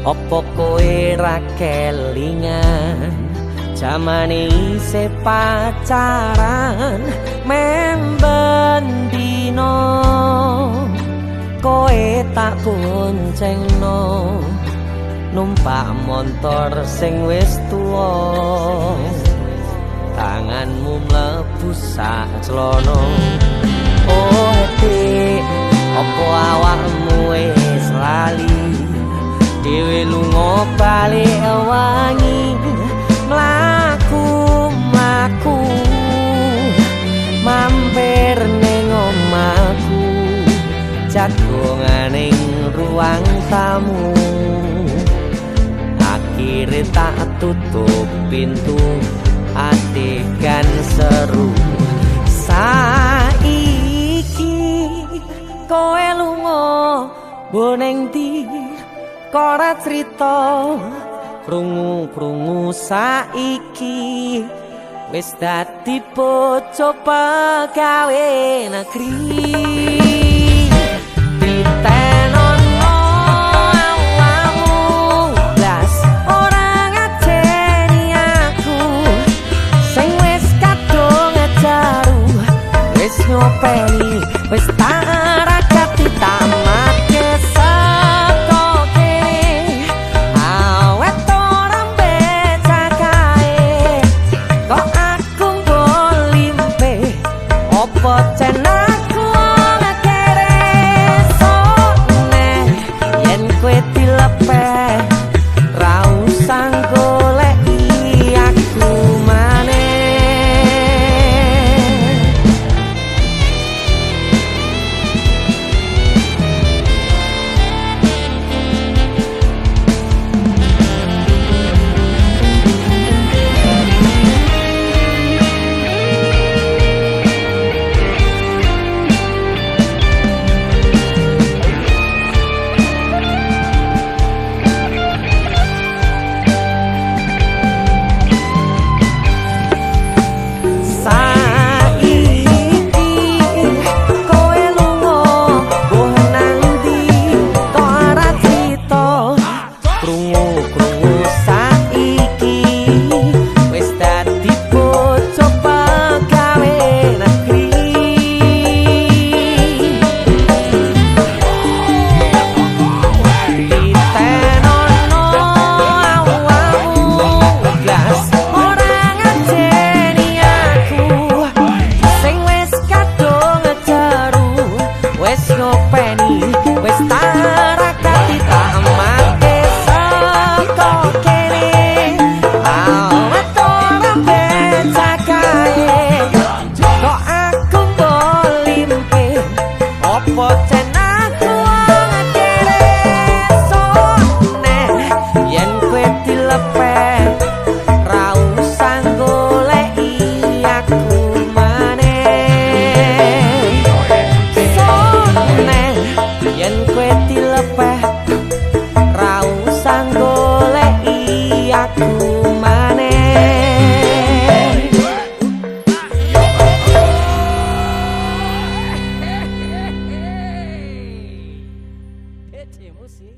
Apa kowe ra kelingan jamane isih pacaran memben dino kowe tak boncengno numpak montor sing wis tuwa tanganmu mlebu sak celana. Oh dik, apa awakmu wis lali dhewe lunga balik wangi mlaku mlaku mampir ning omahku jagongan ning ruang tamu akhire tak tutup pintu adegan seru. Saiki kowe lunga boneng ndi kok ora crita krungu-krungu saiki wis dadi bojo pegawe negeri. Ditenono awakmu blas ora ngajeni aku sing wis kadung jaru wis ngopeni wis tak rakati tamat saka kene awet ora becakae kok aku mbolimpe opo cenaku ngekere sone yen kowe dilepeh ra usah goleki aku maneh. Saiki kowe lunga mbuh nang ndi kok ora crita krungu-krungu saiki wis dadi bojo pegawe negeri. Ditenono awakmu blas ora ngajeni aku sing wis kadung jeru wis ngopeni wis tak rakati tamat saka kene awet ora becakae kok aku mbolimpe opo cenaku ngekere sone yen kowe dilepeh ra usah goleki aku maneh. Sone yen kowe dilepeh ra usah goleki aku maneh. Musik.